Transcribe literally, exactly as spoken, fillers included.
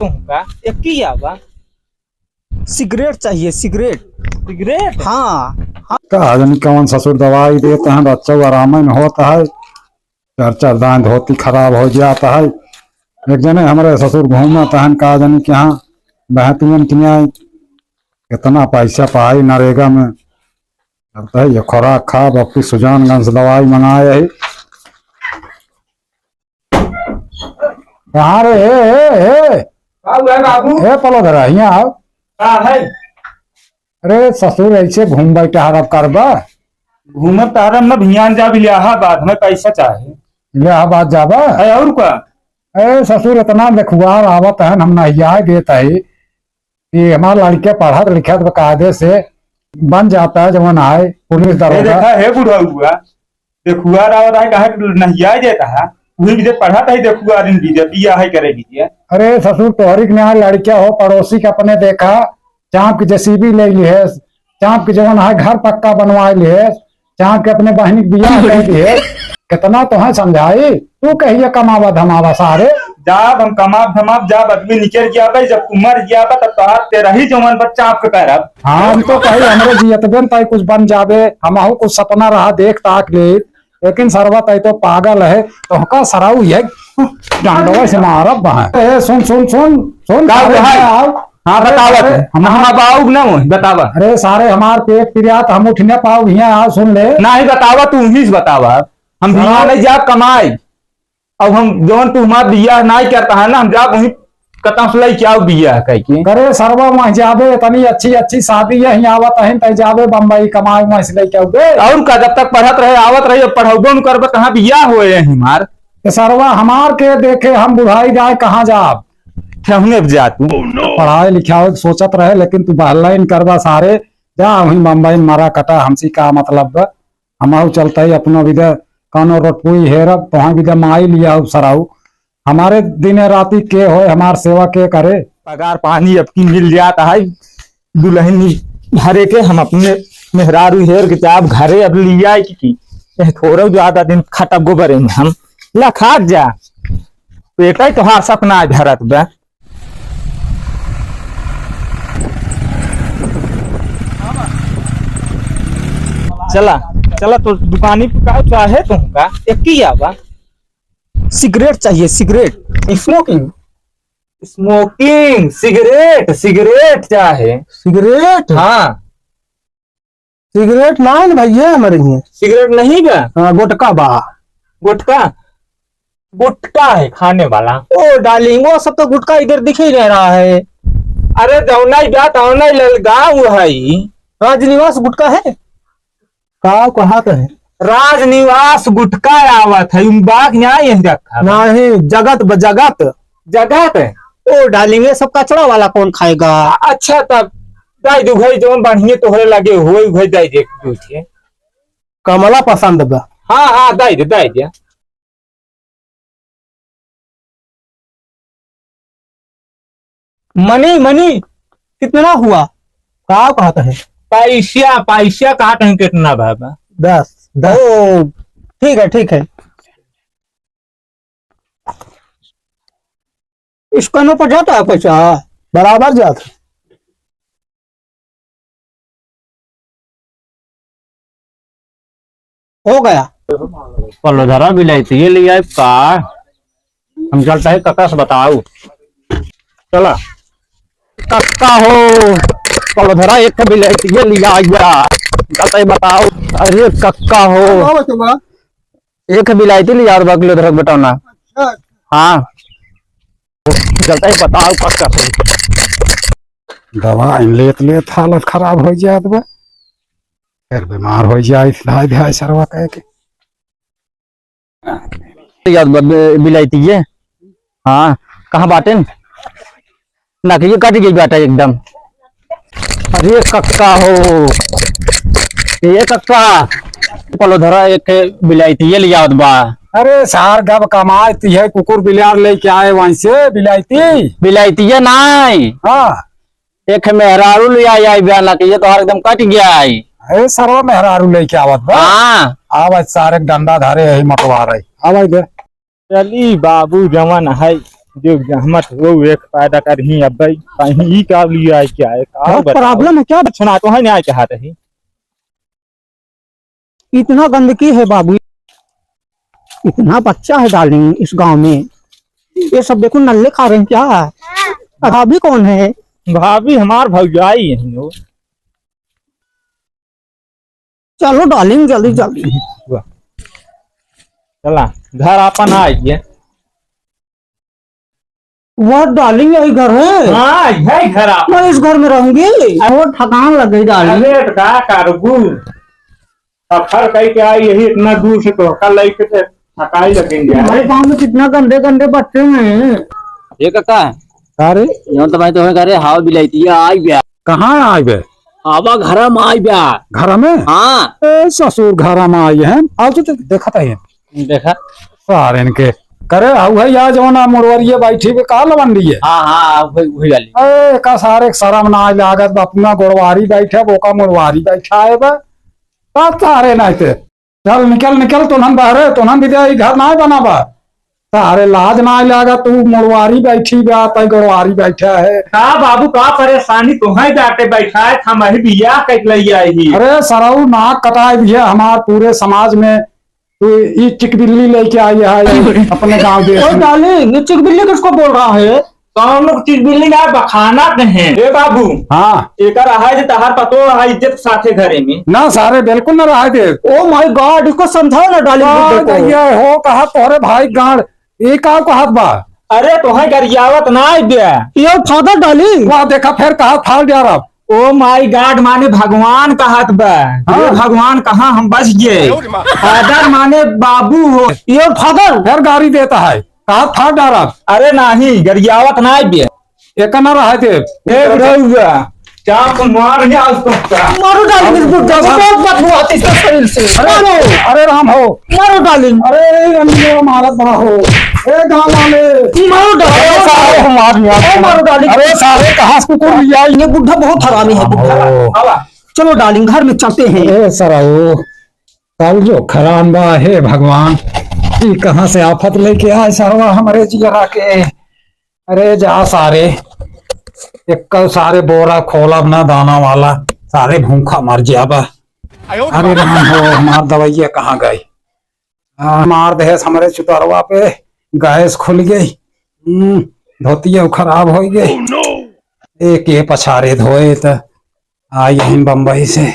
तुमका एक ही आवा। सिगरेट चाहिए, सिगरेट। सिगरेट? हाँ, हाँ। का जानी कौन ससुर दवाई देत हैं, बच्चा आराम में होत है, चार चार दान धोती खराब हो जात है। एक जने हमरे ससुर घूमत हैं, का जानी कहाँ बहतियन किया, कितना पैसा पाई नरेगा में। लगता है ये खुराक खा, बाकी सुजानगंज से दवाई मंगाए है। कहाँ रे, हे, हे, हे? का हुआ है बाबू? हे पलो धरा, हियाँ आओ। का है? अरे ससुर, ऐसे घूम बैठा हरब करबा? घूमब टहरब न भियान जा इलाहाबाद, हमें पैसा चाहे। इलाहाबाद जाबा? है और का? अरे ससुर, इतना देखुआर आवत है, हम नहिया देत है कि हमार लड़के पढ़त लिखत बकायदे से बन जाता है, जवन आए पुलिस ये दरोगा। देखा है बुढ़ा हुआ, देखुआ रावत है, काहे के नहिया देता है? वही विदेश पढ़त है, देखुआ दिन विदेश बिया है करे विदेश। अरे ससुर, तोहरी के यहाँ लड़किया हो, पड़ोसी के अपने देखा, चाँप के जेसीबी ले लिहेस, चाँप के जवन है घर पक्का बनवा लिहेस, चाँप के अपने बहनी के बियाह कर दिहेस। कितना तो है समझाई, तू कहिए कमावा धमावा सारे। जाब हम कमाब धमाब, जाब आदमी निकल गया भाई, जब तू मर गया बा, तब तोहार तेरा ही जवन बच्चा आपके पैरब। हाँ, हम तो कही हमरे जियतबे न ताई कुछ बन जाबे, हमहू कुछ सपना रहा देख ताक ले, लेकिन सरवा ताई तो पागल है, तो का सराऊ ये डंडवा से मारब बा। ए, सुन, सुन, सुन, सुन, का सारे हुआ है? यहाँ आओ। हाँ, अरे, बतावा अरे, तू। हम, हम अब आउब ना वही, बतावा। अरे, सारे हमार पेट पिरियात, हम उठ न पाउब, हियाँ आओ, सुन ले। नाही बतावा, तू ही से बतावा। हम सारा बियाह नहीं जाब कमाई। अब हम जौन तू हमार बियाह नहीं करता है ना, हम जाब वहीं कतम से लइके आउब बियाह कह के। करे सरवा वहीं जाबे, इतनी अच्छी, अच्छी शादी यहीं आवत है, तै जाबे बम्बई कमाई, वहीं से लइके आउबे। और का, जब तक पढ़त रहे, आवत रहे, अब पढ़ौबो न करबे, कहाँ बियाह होए यहीं हमार? तो सरवा हमार के देखे, हम बुढ़ाई जाए, कहाँ जाब? ठेहुने पे जा तू। पढ़ाई लिखाई सोचत रहे, लेकिन तू बहलाइन करबा सारे, जा वहीं बम्बई में मरा कटा, हमसे का मतलब बा? हम आउ चलता ही अपना विदे, कानो रोटपुई हेरब, तोहाँ विदे माई लिया हो सराऊ। हमारे दिने राती के होए, हमार सेवा के करे? पगार पानी अब की मिल जाता है, दुल्हन घरे के हम अपने मेहरारू हेर के जाब घरे अब लिया की, की। यह थोड़ा ज्यादा दिन खटब गोबरे में हम लखात जा। बेटा तोहार सपना है भरत बा। चला, चला तो दुकानी पे का चाहे तुमका? एक ही आवा। सिगरेट चाहिए, सिगरेट। स्मोकिंग? स्मोकिंग, सिगरेट, सिगरेट चाहे। सिगरेट? हाँ। सिगरेट ना है ना भैया हमारे यहाँ। सिगरेट नहीं बा? हाँ, गुटखा बा। गुटखा? गुटखा है खाने वाला। ओ डार्लिंग, वो सब तो गुटखा इधर दिख ही नहीं रहा है। अरे जौना ही बा, तौना ही ललगाँव है। राजनिवास गुटखा है? का कहा तो है? राजनिवास गुटखा आवत है, उन बाग यहाँ यहीं रखा बा। नहीं, जगत ब-, जगत। जगत? ओ डार्लिंग, ये सब कचड़ा वाला कौन खाएगा? अच्छा, तब दाई दू भाई जौन बढ़िया तोहरे लगे होए, उहे दाई दे दू ठे। कमला पसंद बा। हाँ, हाँ, दाई दे, दाई दे। मनी, मनी, कितना हुआ? का कहत है? पैसा, पैसा कहत है, कितना बा, बा? दस, दस। ओ, ठीक है, ठीक है। स्कैनर पर जाता है पैसा? बराबर जात है। हो गया। पलोधरा बिलायतिये लियाइब का? हम चलता है कक्का से बताऊ। चला। कक्का हो, पलोधरा एक बिलायतिये लियाइब। चलता है बताऊ। अरे कक्का हो। हाँ, बचवा। एक बिलायती लियाइब बा किलो धरक बेटौना। अच्छा। हाँ। चलता है बताऊ कक्का से। दवाई लेत लेत हालत खराब हो जात बा, फिर बीमार हो जाए, धाय धाय सरवा कह के। याद बा, बि-, बिलायतिये। हाँ, कहाँ बाटेन? ना कि ये कट गई बाटे एकदम। अरे कक्का हो, ये कक्का, पलोधरा एक बिलायतिये लियावत बा। अरे सार, गब कमाए ती है, कुकुर बिलार लेके आए वहीं से बिलायती। बिलायतिये नाई। हाँ। एक मेहरारू ले आई, आई बयाना के, ये तो हर एकदम कट गया आई। अरे सरवा मेहरारू लेके आवत बा। हाँ। आवा सारे डंडा धरे है, मटवा रही। आवा दे। चली बाबू जवन है, जो जहमत हो, एक पैदा करही अब भाई, कहीं ई का लिए आए क्या है, का बहुत बताओ? Problem है क्या? अच्छा, ना तो है, नहीं आए क्या रही। इतना गंदगी है बाबू, इतना बच्चा है darling इस गांव में। ये सब देखो, नल्ले खा रहे हैं क्या? भाभी कौन है? भाभी हमार भौजाई है वो। चलो darling, जल्दी जल्दी। वाह। चला, घर आपन आ गए। वाह darling, यही घर है? हाँ, यही घर आप। मैं इस घर में रहूंगी। बहुत थकान लग गई darling। अरे, तो का करबू? सफर कई के आई यही इतना दूर से, तो का लइके तो थकाई लगेंगे। हमारे गांव में कितना गंदे गंदे बच्चे हैं। ए काका, का रे? जौन तो भाई तोहे करे हाव बिलाइतिया आई ब्या। कहाँ आई बे? आवा घरा में आई ब्या। घरा में? हाँ। ए ससुर, घरा में आई है। आओ तो देखत है। देखा। सारे इनके करे हाउ है या जौन आ मुड़वरिये बैठी बे, का लवंडी है? हाँ, हाँ, वही, वही वाली। ए का सारे के शरम ना आइल लागत बा, अपना गोड़वारी बैठे, बोका मुड़वारी बैठा है बा। का सारे नहीं थे। चल निकल, निकल, तोहन बहरे, तोहन भी दे, ई घर नाय बना बा। तारे लाज नाय लागा, तू मुड़वारी बैठी बा, तै गड़वारी बैठा है। का बाबू, का परेशानी तोहई बाटे, बैठा है, हम ही बियाह कइके लई आई ही। अरे सरऊ, नाक कटाए दिया हमार पूरे समाज में। तू ई चिकबिल्ली लेके आई है अपने गांव देश ओ में। Darling, ये चिकबिल्ली किसको बोल रहा है? कौन लोग चिकबिल्ली ना बखाना कहें। ए बाबू, हाँ। एकर रहा जे तहार पतो रहा इज्जत साथे घरे में। ना सारे, बिल्कुल ना रहा दे। Oh my God, इसको समझाओ ना darling, वाह, बुड्ढे को। ये हो कहा तोहरे भाई गांड, ये का कहत बा? अरे तोहे गरियावत ना आइ बे। यो father darling। वाह, देखा फिर कहा फाल जा रहा। Oh my God, माने भगवान कहत बा। हाँ। हे भगवान, कहाँ हम बच गए। Father माने बाबू हो। यो father। फिर गारी देता है, कहा फाल जा रहा। अरे नाही, गरियावत ना आइ बे। एक ना रहा थे। ए बुढ़ौआ, चाप मार ले आज तो का। मारो darling, इस बुढ़ा को, बहुत बदबू आती है इसके शरीर से। अरे, मारो। अरे राम हो। मारो darling। अरे, अरे, अरे, मारत बड़ा हो। ए, गाँव वाले। मारो darling। अरे, सारे को मार दिया। ए, मारो darling। अरे, सारे कहाँ से कुकुर लिया? ये बुढ़ा बहुत हरामी है, बुढ़ा। ओ। आवा। चलो darling, घर में चलते हैं। ए, सरऊ, कल जो खरान बा, हे भगवान, ई कहाँ से आफत लेके आए सरवा हमरे जियरा के। अरे जा सारे, एक्कल सारे बोरा खोलब ना दाना वाला, सारे भूखा मर जाबा। अरे राम हो, हमार दवाइया कहाँ गई? आ, मार देहस हमरे चुतरवा पे, गैस खुल गई। हम्म, धोतिया खराब होइ गई। एक ये पछारे धोए त आ यहीं बम्बई से।